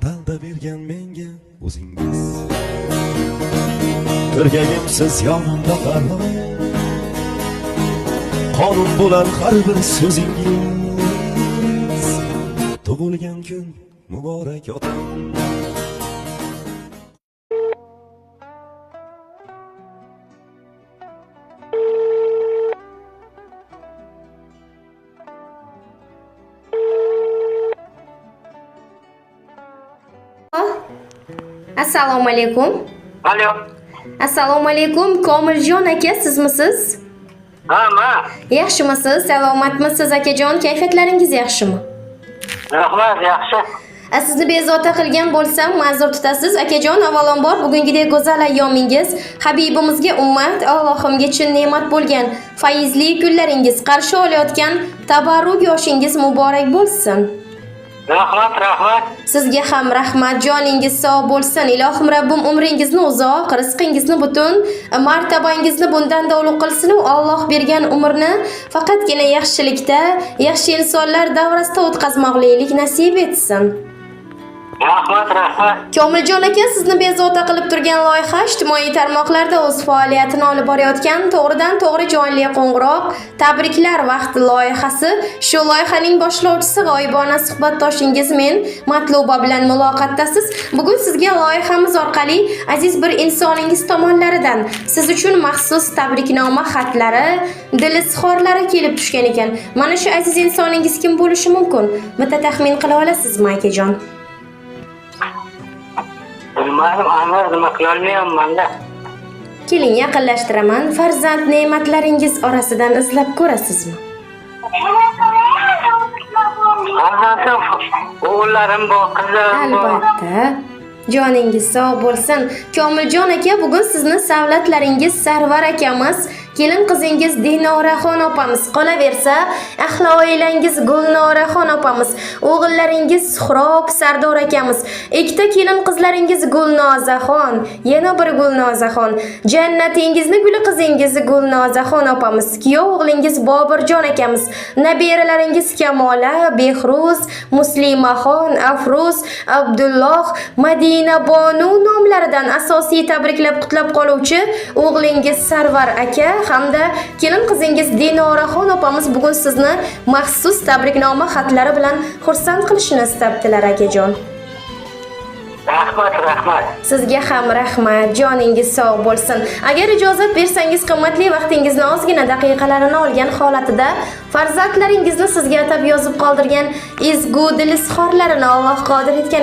Dalda bergan menga o'zingiz. Tirgagimsiz yonimda qaror, qonun bo'lar har bir so'zingiz. Tug'ilgan kun muborak, otam. Assalomu alaykum. Alo. Assalomu alaykum, Komiljon aka, sizmisiz? Ha, ma. Yaxshimisiz? Salomatmisiz, akajon? Kayfiyatlaringiz yaxshimi? Rahmat, yaxshi. Sizni bezovta qilgan bo'lsam, ma'zur tutasiz. Akajon, avvalambor bugungidek go'zal ayyomingiz, habibimizga ummat, Allohimga chin ne'mat bo'lgan fayzli kunlaringiz, qarshi olayotgan tabarruk yoshingiz muborak bo'lsin. Rahmat, rahmat. Sizga ham rahmat, joningiz sog' bo'lsin. Ilohim Rabbim umringizni uzoq, rizqingizni butun, martabangizni bundan-da ulug' qilsin. U Alloh bergan umrni faqatgina yaxshilikda, yaxshi insonlar davrasida o'tkazmoqlik nasib etsin. Rahmat, rahmat. Komiljon aka, sizni bezovta qilib turgan loyiha ijtimoiy tarmoqlarda o'z faoliyatini olib borayotgan to'g'ridan to'g'ri jonli qo'ng'iroq tabriklar vaqti loyihasi. Shu loyihaning boshlovchisi g'oyibona suhbatdoshingiz men Matluba bilan muloqotdasiz. Bugun sizga loyihamiz orqali aziz bir insoningiz tomonlaridan siz uchun maxsus tabriknoma xatlari, dil izhorlari kelib tushgan ekan. Mana shu aziz insoningiz kim bo'lishi mumkin? Bitta taxmin qila olasizmi, akajon? Bilmadim, aniq nima qilolmayapman-da. Keling, yaqinlashtiraman. Farzand ne'matlaringiz orasidan izlab ko'rasizmi? Farzandim, o'g'illarim bor, qizlarim bor. Albatta. Joningiz sog' bo'lsin. Komiljon aka, bugun sizni savlatlaringiz Sarvar akamiz, kelin qizingiz Dinoraxon opamiz, qolaversa, ahli oilangiz Gulnoraxon opamiz, o'g'illaringiz Suhrob, Sardor akamiz, ikkita kelin qizlaringiz Gulnozaxon, yana bir Gulnozaxon, jannatingizni guli qizingiz Gulnozaxon opamiz, kuyov o'g'lingiz Boburjon akamiz, nabiralaringiz Kamola, Behruz, Muslimaxon, Afruz, Abdulloh, Madina Bonu nomlaridan asosiy tabriklab qutlab qoluvchi o'g'lingiz Sarvar aka hamda kelin qizingiz Dinoraxon opamiz bugun sizni maxsus tabriknoma xatlari bilan xursand qilishni istabdilar, akajon. Rahmat, rahmat. Sizga ham rahmat, joningiz sog' bo'lsin. Agar ijozat bersangiz, qimmatli vaqtingizni ozgina daqiqalarini olgan holatida farzandlaringizni sizga atab yozib qoldirgan ezgu dil izhorlarini Alloh qodir etganicha